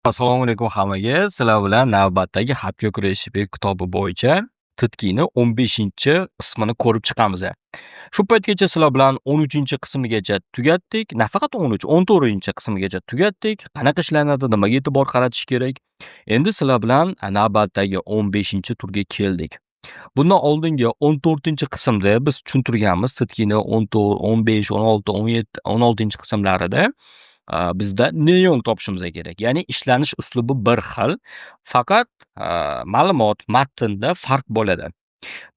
Assalomu alaykum hammaga. Sizlar bilan navbatdagi Hapkök Recipe kitobi bo'yicha TTKni 15-qismini ko'rib chiqamiz. Shu paytgacha sizlar bilan 13-qismigacha tugatdik. Nafaqat 13, 14-qismigacha tugatdik. Qanaqa ishlanadi, nimaga e'tibor qaratish kerak? Endi sizlar bilan navbatdagi 15-turga keldik. Bundan oldingi 14-qismda biz tushuntirganmiz TTKni 14, 15, 16, 17, 16-qismlarida bizda 내용 topishimiz kerak. Ya'ni ishlanish uslubi bir xil, faqat ma'lumot matnda farq bo'ladi.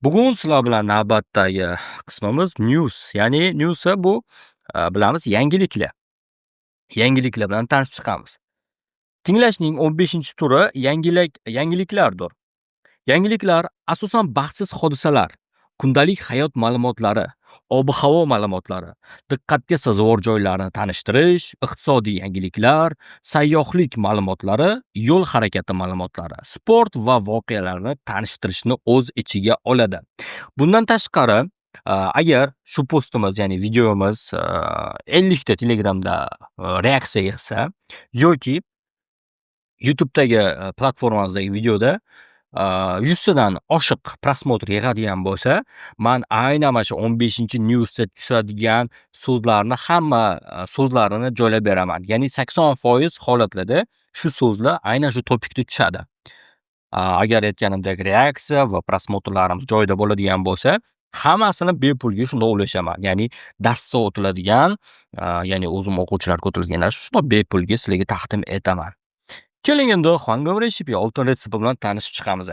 Bugun sizlar bilan navbatdagi qismimiz news, ya'ni news bu, bilamiz, yangiliklar. Yangiliklar bilan tanishib chiqamiz. Tinglashning 15-turi yangiliklardir. Yangiliklar asosan baxtsiz hodisalar, kundalik hayot ma'lumotlari, ob-havo ma'lumotlari, diqqatga sazovor joylarni tanishtirish, iqtisodiy yangiliklar, sayyohlik ma'lumotlari, yo'l harakati ma'lumotlari, sport va voqealarni tanishtirishni o'z ichiga oladi. Bundan tashqari, agar shu postimiz, ya'ni videomiz 50 ta Telegramda reaksiya yig'sa yoki YouTube'dagi platformamizdagi videoda 100 tadan oshiq просмотр yig'adigan bo'lsa, man aynan mana shu 15-newsda tushadigan so'zlarni hamma so'zlarini joylab beraman. Ya'ni 80% holatlarda shu so'zlar aynan shu topikda tushadi. Agar aytganimdek, reaksiya va просмотр larimiz joyida bo'ladigan bo'lsa, hammasini bepulga shundoq ulashaman. Ya'ni darsda o'tiladigan, ya'ni o'zim o'quvchilarga o'tilgan dars shundoq bepulga sizlarga taqdim etaman. Keling, endi Hwangam Recipe oltin retsepti bilan tanishib chiqamiz.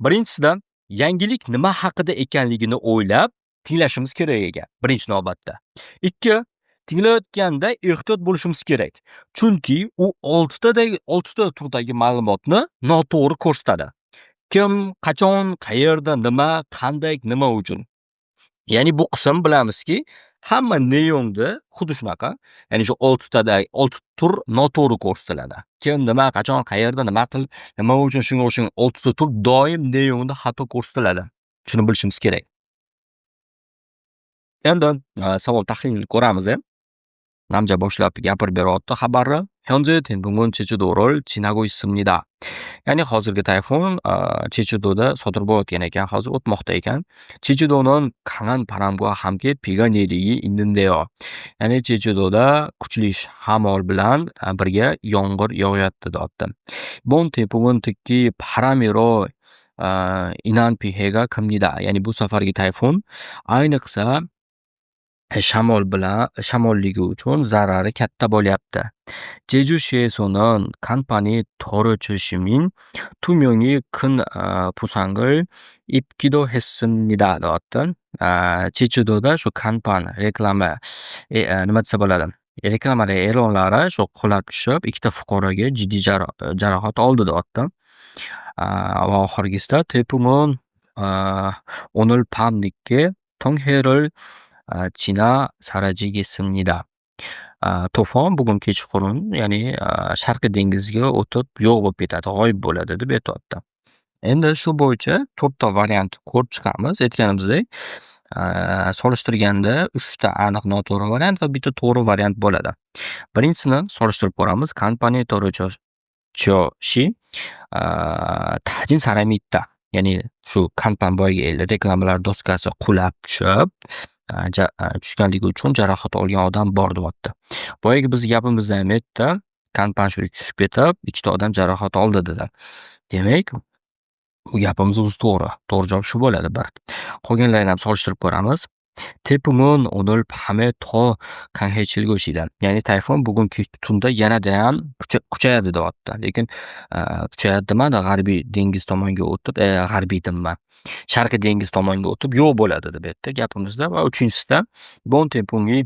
Birinchisida yangilik nima haqida ekanligini o'ylab tinglashimiz kerak ekan birinchi navbatda. 2, tinglayotganda ehtiyot bo'lishimiz kerak. Chunki u oltita turdagi ma'lumotni noto'g'ri ko'rsatadi. Kim, qachon, qayerda, nima, qanday, nima uchun. Ya'ni bu qism, bilamizki, hamma 내용 da xuddi shunaqa. Ya'ni shu oltitada olti tur noto'g'ri ko'rsatiladi. Kim, nima, qachon, qayerda, nima qilib, nima uchun, shunga o'xshagan oltita tur doim 내용 da xato ko'rsatiladi. Shuni bilishimiz kerak. Endi savol tahlilini ko'ramiz. 남자 boshlab gapirib beryapti xabarni. 현재 태풍은 제주도를 지나고 있습니다. Ya'ni hozirgi tayfun Jejudoda sodir bo'layotgan ekan, hozir o'tmoqda ekan. 제주도는 강한 바람과 함께 비가 내리고 있는데요. Ya'ni Jejudoda kuchli shamol bilan birga yomg'ir yog'yapti, deyapti. 이번 태풍은 특히 바람으로 인한 피해가 큽니다. Ya'ni bu safargi tayfun ayniqsa shamol bilan shamolligi uchun zarari katta bo'lyapti. 제주시에서는 간판이 떨어져 시민 2 명이 큰 부상을 입기도 했습니다, deyapti. Jejudoda shu 간판, reklama, nima desa bo'ladi? Reklama e'lonlari shu qulab tushib, ikkita fuqaroga jiddiy jarohat oldi, deyapti. Va oxirgisida 태풍은 오늘 밤 늦게 동해를 지나 사라지겠습니다. To'fon bugun kechqurun, ya'ni Sharqiy dengizga o'tib yo'q bo'lib ketadi, g'oyib bo'ladi, deb aytyapti. Endi shu bo'yicha to'rtta variant ko'rib chiqamiz. Aytganimizdek, solishtirganda uchta aniq noto'g'ri variant va bitta to'g'ri variant bo'ladi. Birinchisini solishtirib ko'ramiz. 간판이 떨어져 시 다친 사람이 있다. Ya'ni shu 간판, boyagi reklamalar doskasi qulab tushib, tushganligi uchun jarohat olgan odam bor, deyapti. Boyagi bizni gapimizda ham aytdi. 간판 shu tushib ketib, ikkita odam jarohat oldi, dedi. Demak, bu gapimiz o'zi to'g'ri. To'g'ri javob shu bo'ladi, bir. Qolganlarini ham solishtirib ko'ramiz. 태풍은 오늘 밤에 더 강해질 것이다. Ya'ni tayfun bugun tunda yanadayam kuchayadi, deyapti. Lekin kuchayadi demadi, g'arbiy dengiz tomonga o'tib, g'arbiy deyman, sharqiy dengiz tomonga o'tib yo'q bo'ladi, deb aytdi gapimizda. Va uchinchisida 이번 태풍의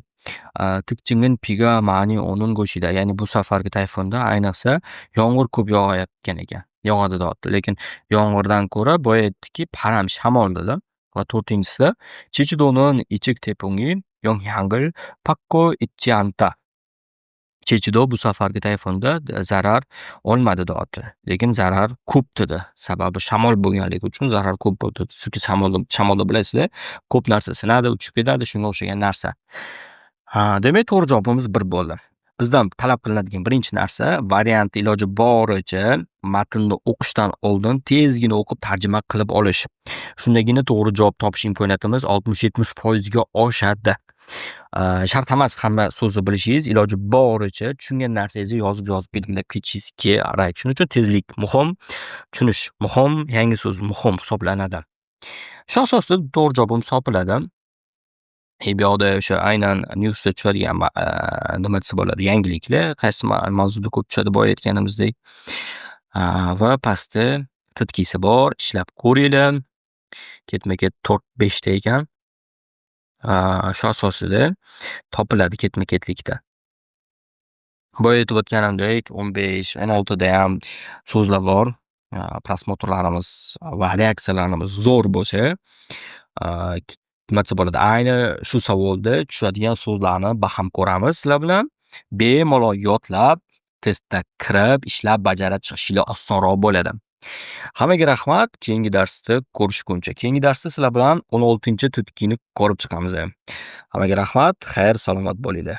특징은 비가 많이 오는 것이다. Ya'ni bu safargi tayfunda ayniqsa yomg'ir ko'p yog'ayotgan ekan, yog'adi, deyapti. Lekin yomg'irdan ko'ra boya aytdikki, 바람, shamol dedi. Va to'rtinchisida 제주도는 이번 태풍의 영향을 받고 있지 않다. Jejudo bu safargi tayfunda zarar olmadi, deyapti. Lekin zarar ko'p dedi. Sababi shamol bo'lganligi uchun zarar ko'p bo'ldi. Chunki shamolda, bilasizlar, ko'p narsa sinadi, uchib ketadi, shunga o'xshagan narsa. Ha, demak, to'g'ri javobimiz bir bo'ldi. Bizdan talab qilinadigan birinchi narsa variant iloji boricha matnni o'qishdan oldin tezgina o'qib, tarjima qilib olish. Shundagina to'g'ri javob topish imkoniyatimiz 60-70% ga oshadi. Shart emas hamma so'zni bilishingiz, iloji boricha tushungan narsangizni yozib-yozib belgilab ketishingiz kerak. Shuning uchun tezlik muhim, tushunish muhim, yangi so'z muhim hisoblanadi. Shu asosda to'g'ri javobimiz topiladi. Bu yoqda o'sha aynan newsda tushadigan, nima desa bo'ladi, yangiliklar qaysi mavzuda ko'p tushadi, boya aytganimizdek. Va pastda ТТКsi bor, ishlab ko'ringlar. Ketma-ket to'rt, beshta ekan. Shu asosida topiladi ketma-ketlikda. Boya aytib o'tganimdek, 15, 16dayam so'zlar bor. Просмотр larimiz va reaksiyalarimiz zo'r bo'lsa, nima desa bo'ladi, ayni shu savolda tushadigan so'zlarni baham ko'ramiz sizlar bilan. Bemalol yodlab, testda kirib, ishlab, bajarib chiqishinglar osonroq bo'ladi. Hammaga rahmat, keyingi darsda ko'rishguncha. Keyingi darsda sizlar bilan 16 ТТКni ko'rib chiqamiz. Hammaga rahmat, xayr, salomat bo'linglar.